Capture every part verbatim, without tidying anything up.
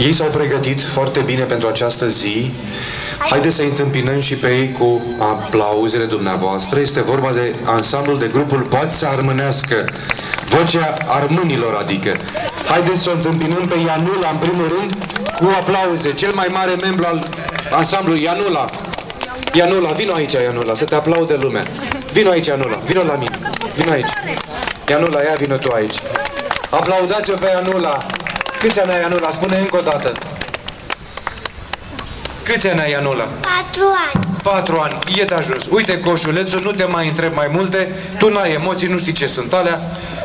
Ei s-au pregătit foarte bine pentru această zi. Haideți să-i întâmpinăm și pe ei cu aplauzele dumneavoastră. Este vorba de ansamblul, de grupul Poati s-armãneascã, vocea armânilor, adică. Haideți să o întâmpinăm pe Ianula, în primul rând, cu aplauze. Cel mai mare membru al ansamblului, Ianula. Ianula, vino aici, Ianula, să te aplaudă lumea. Vino aici, Ianula, vino la mine. Vino aici. Ianula, ia vino tu aici. Aplaudați-o pe Ianula. Câți ani ai, Ianula? Spune încă o dată. Câți ani ai, Ianula? Patru ani. Patru ani. E de ajuns. Uite, coșulețul, nu te mai întreb mai multe. Tu n-ai emoții, nu știi ce sunt alea.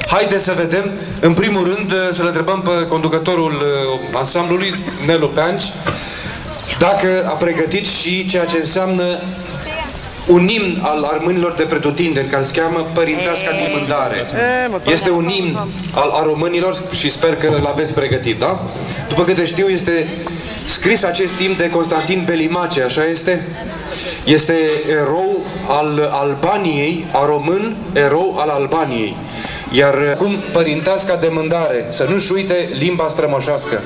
Haide să vedem. În primul rând, să-l întrebăm pe conducătorul, ă, ansamblului, Nelu Peanci, dacă a pregătit și ceea ce înseamnă un imn al armânilor de pretutindeni, care se cheamă Părinteasca Dimândare. Este un imn al aromânilor și sper că îl aveți pregătit, da? După câte știu, este scris acest imn de Constantin Belimace, așa este? Este erou al Albaniei, aromân, erou al Albaniei. Iar cum Părinteasca Dimândare, să nu-și uite limba strămoșească.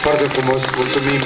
Foarte frumos, mulțumim!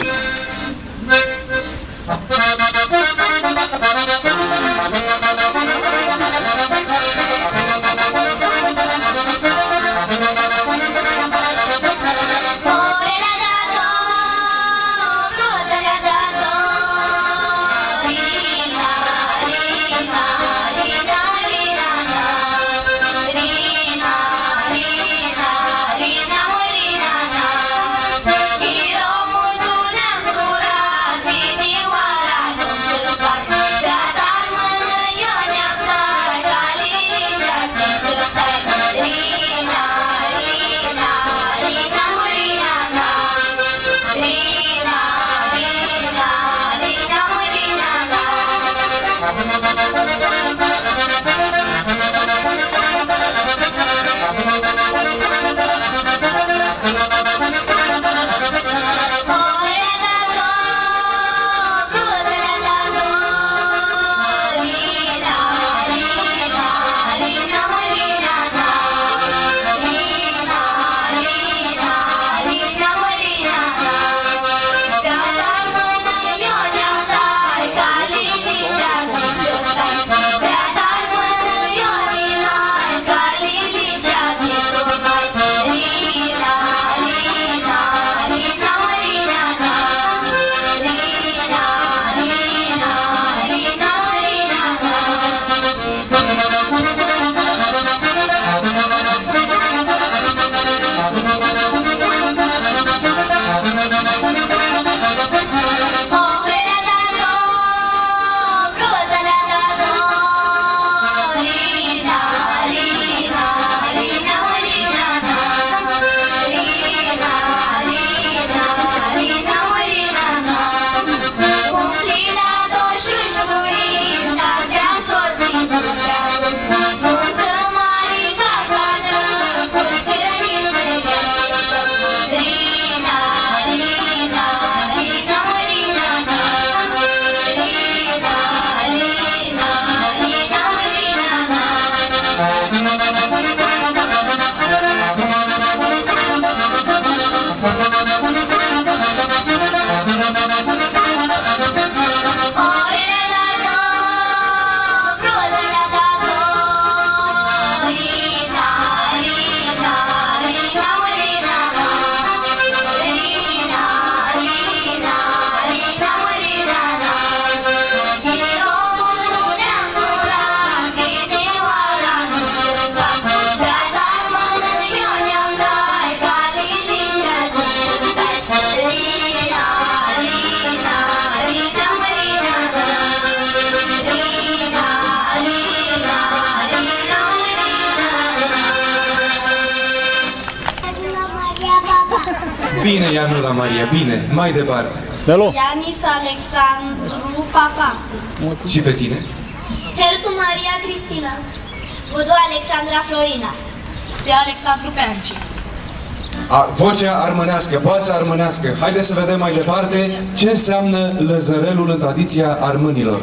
Bine, Ianula Maria, bine. Mai departe. Nelu. Ianis Alexandru Papacu. Și pe tine? Hertu Maria Cristina. Gudu Alexandra Florina. Pe Alexandru Peanci. A, vocea armânească, boața armânească. Haideți să vedem mai departe ce înseamnă lăzărelul în tradiția armânilor.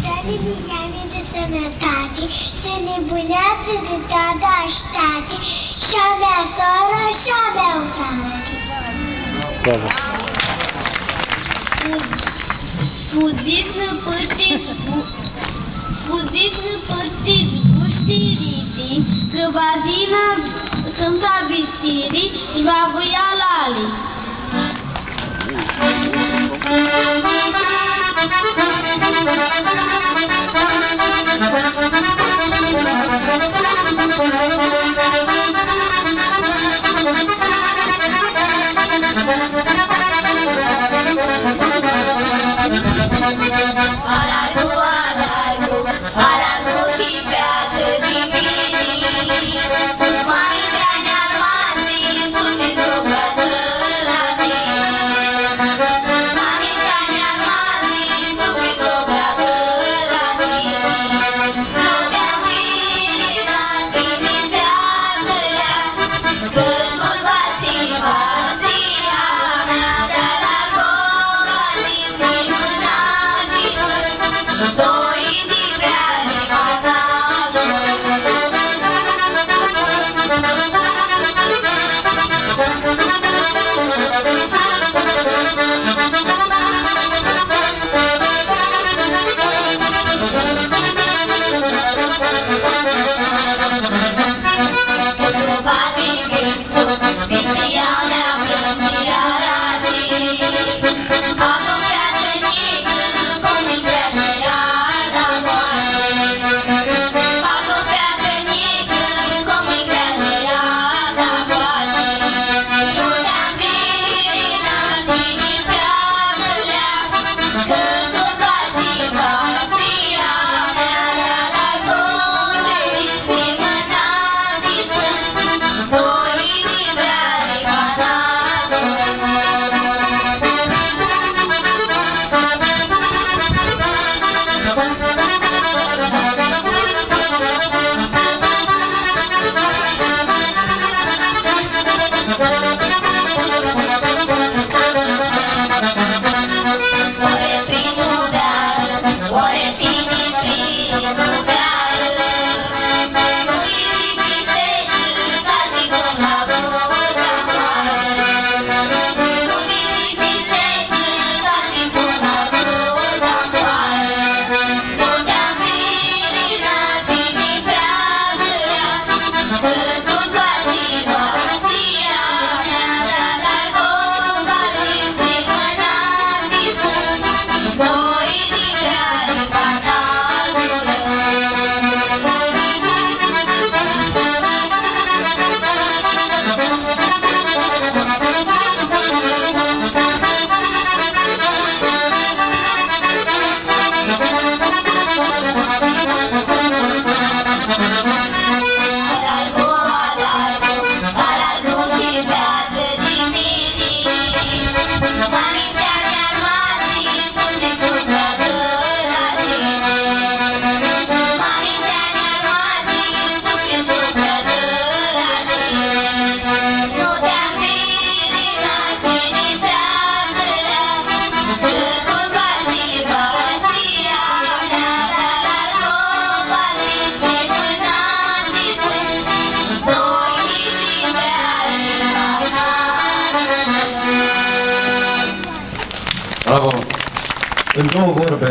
Dă-ne niheamã di sãnãtati, s-nã bãneadzã di tada shi tati, shi a mea soarã, shi a meu frati. Bravo. Sfu-, sfudits nãpãrti shi bu-, sfudits nãpãrti shi bushtiritsi, cã va yinã Sãmta Bistiri shi va vã ia lali. Alargu, alargu, alargu shi featã di mini. Mami, ti-nj armasi suflitlu featã la tini. Mami, ti-nj armasi suflitlu featã la tini. Nu ti-am virinat tini, featãlea, cãt cur va s-hibã, s-hibã mea, di-alargu va s-hibã. Bravo! În două vorbe,